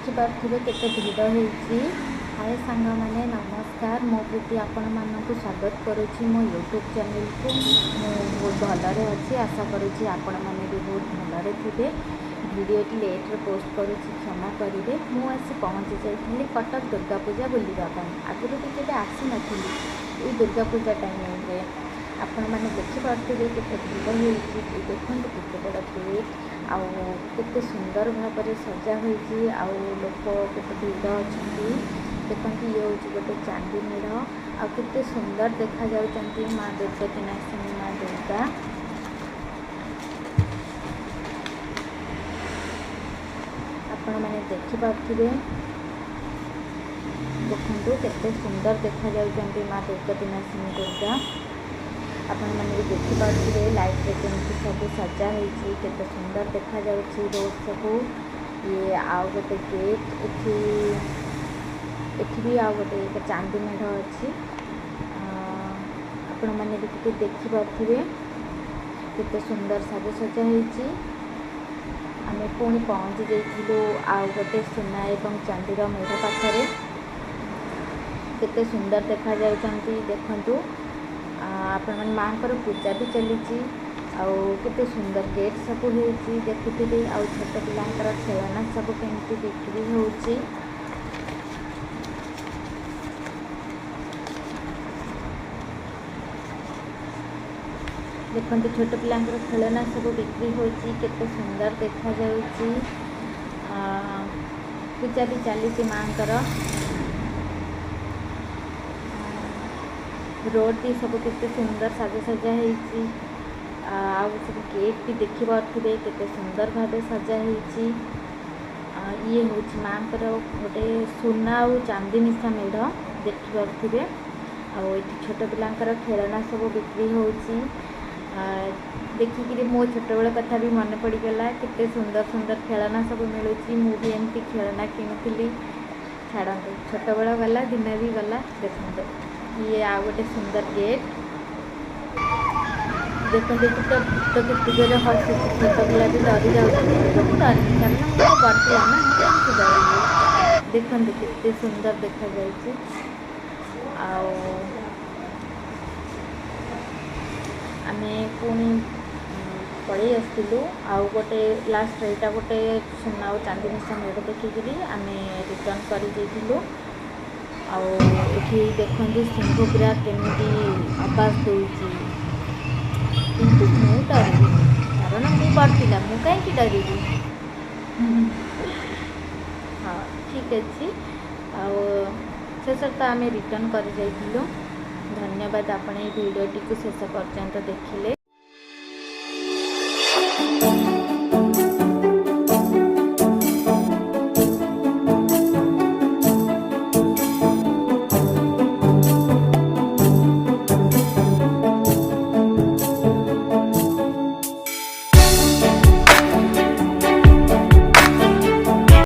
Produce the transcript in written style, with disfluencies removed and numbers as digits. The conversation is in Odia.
ଦେଖିପାରୁଥିବେ କେତେ ଭିଡ଼ ହେଇଛି। ହାଏ ସାଙ୍ଗମାନେ, ନମସ୍କାର। ମୁଁ ପ୍ରୀତି ଆପଣମାନଙ୍କୁ ସ୍ୱାଗତ କରୁଛି ମୋ ୟୁଟ୍ୟୁବ୍ ଚ୍ୟାନେଲକୁ। ମୁଁ ବହୁତ ଭଲରେ ଅଛି, ଆଶା କରୁଛି ଆପଣମାନେ ବି ବହୁତ ଭଲରେ ଥିବେ। ଭିଡ଼ିଓଟି ଲେଟ୍ରେ ପୋଷ୍ଟ କରୁଛି, କ୍ଷମା କରିବେ। ମୁଁ ଆସି ପହଞ୍ଚି ଯାଇଥିଲି କଟକ ଦୁର୍ଗା ପୂଜା ବୁଲିବା ପାଇଁ। ଆଗରୁ ବି କେବେ ଆସିନଥିଲି ଏଇ ଦୁର୍ଗା ପୂଜା ଟାଇମିଂରେ। ଆପଣମାନେ ଦେଖିପାରୁଥିବେ କେତେ ଭିଡ଼ ହେଇଛି। ଏ ଦେଖନ୍ତୁ କେତେ ବଡ଼ ଗେଟ୍ ଆଉ କେତେ ସୁନ୍ଦର ଭାବରେ ସଜା ହୋଇଛି, ଆଉ ଲୋକ କେତେ ଭିଡ଼ ଅଛନ୍ତି। ଦେଖନ୍ତୁ, ଇଏ ହେଉଛି ଗୋଟେ ଚାନ୍ଦି ମେଢ଼ ଆଉ କେତେ ସୁନ୍ଦର ଦେଖାଯାଉଛନ୍ତି ମା ଦୁର୍ଗତି ନାଶିନୀ ମା ଦୁର୍ଗା। ଆପଣମାନେ ଦେଖିପାରୁଥିବେ, ଦେଖନ୍ତୁ କେତେ ସୁନ୍ଦର ଦେଖାଯାଉଛନ୍ତି ମା ଦୁର୍ଗତି ନାଶିନୀ ଦୁର୍ଗା। ଆପଣମାନେ ବି ଦେଖିପାରୁଥିବେ ଲାଇଟ୍ରେ କେମିତି ସବୁ ସଜା ହେଇଛି, କେତେ ସୁନ୍ଦର ଦେଖାଯାଉଛି ରୋଡ଼ ସବୁ। ଇଏ ଆଉ ଗୋଟେ ଗେଟ୍, ଏଠି ବି ଆଉ ଗୋଟେ ଚାନ୍ଦି ମେଢ଼ ଅଛି। ଆପଣମାନେ ବି ଟିକେ ଦେଖିପାରୁଥିବେ କେତେ ସୁନ୍ଦର ସାଜସଜ୍ଜା ହେଇଛି। ଆମେ ପୁଣି ପହଞ୍ଚି ଯାଇଥିଲୁ ଆଉ ଗୋଟେ ସୁନା ଏବଂ ଚାନ୍ଦିର ମେଢ଼ ପାଖରେ। କେତେ ସୁନ୍ଦର ଦେଖାଯାଉଛନ୍ତି ଦେଖନ୍ତୁ ଆପଣମାନେ। ମାଆଙ୍କର ପୂଜା ବି ଚାଲିଛି ଆଉ କେତେ ସୁନ୍ଦର ଗେଟ୍ ସବୁ ହେଇଛି ଦେଖୁଥିବେ। ଆଉ ଛୋଟ ପିଲାଙ୍କର ଖେଳନା ସବୁ କେମିତି ବିକ୍ରି ହେଉଛି। ଦେଖନ୍ତୁ, ଛୋଟ ପିଲାଙ୍କର ଖେଳନା ସବୁ ବିକ୍ରି ହେଉଛି, କେତେ ସୁନ୍ଦର ଦେଖାଯାଉଛି। ପୂଜା ବି ଚାଲିଛି ମାଆଙ୍କର। ରୋଡ଼ ବି ସବୁ କେତେ ସୁନ୍ଦର ସାଜସଜ୍ଜା ହେଇଛି, ଆଉ ସବୁ ଗେଟ୍ ବି ଦେଖିପାରୁଥିବେ କେତେ ସୁନ୍ଦର ଭାବେ ସଜା ହେଇଛି। ଇଏ ହେଉଛି ମାଆଙ୍କର ଗୋଟେ ସୁନା ଆଉ ଚାନ୍ଦି ମିଶା ମେଢ଼ ଦେଖିପାରୁଥିବେ। ଆଉ ଏଠି ଛୋଟ ପିଲାଙ୍କର ଖେଳନା ସବୁ ବିକ୍ରି ହେଉଛି। ଦେଖିକିରି ମୋ ଛୋଟବେଳ କଥା ବି ମନେ ପଡ଼ିଗଲା। କେତେ ସୁନ୍ଦର ସୁନ୍ଦର ଖେଳନା ସବୁ ମିଳୁଛି, ମୁଁ ବି ଏମିତି ଖେଳନା କିଣୁଥିଲି। ଛାଡ଼ନ୍ତୁ, ଛୋଟବେଳ ଗଲା, ଦିନ ବି ଗଲା। ଦେଖନ୍ତୁ, ଇଏ ଆଉ ଗୋଟେ ସୁନ୍ଦର ଗେଟ୍। ଦେଖନ୍ତୁ, ଏଠି ତ ଭୂତ କେତେ ଜୋରେ ହସୁଛି, ଛୋଟ ପିଲା ବି ଡରି ଯାଉଛନ୍ତି। କିନ୍ତୁ ମୁଁ ଡରିନି, କାରଣ ମୁଁ ତ ବଡ଼ ପିଲା ନା, ମୁଁ କାହିଁକି ଡରିବି? ଦେଖନ୍ତୁ କେତେ ସୁନ୍ଦର ଦେଖାଯାଉଛି। ଆଉ ଆମେ ପୁଣି ପଳେଇ ଆସିଥିଲୁ ଆଉ ଗୋଟେ ଲାଷ୍ଟ ଏଇଟା ଗୋଟେ ସୁନା ଆଉ ଚାନ୍ଦି ମିଶା ମେଢ଼ ଦେଖିକିରି ଆମେ ରିଟର୍ଣ୍ଣ କରିଯାଇଥିଲୁ। ଆଉ ଏଠି ଦେଖନ୍ତୁ ସିଂହ ପୁରା କେମିତି ଆବାଜ ଦେଉଛି, କିନ୍ତୁ ମୁଁ ଡରିବିନି, କାରଣ ମୁଁ ବଡ଼ ପିଲା, ମୁଁ କାହିଁକି ଡରିବି? ହଁ, ଠିକ୍ ଅଛି। ଆଉ ଶେଷରେ ତ ଆମେ ରିଟର୍ଣ୍ଣ କରିଯାଇଥିଲୁ। ଧନ୍ୟବାଦ, ଆପଣ ଏଇ ଭିଡ଼ିଓଟିକୁ ଶେଷ ପର୍ଯ୍ୟନ୍ତ ଦେଖିଲେ।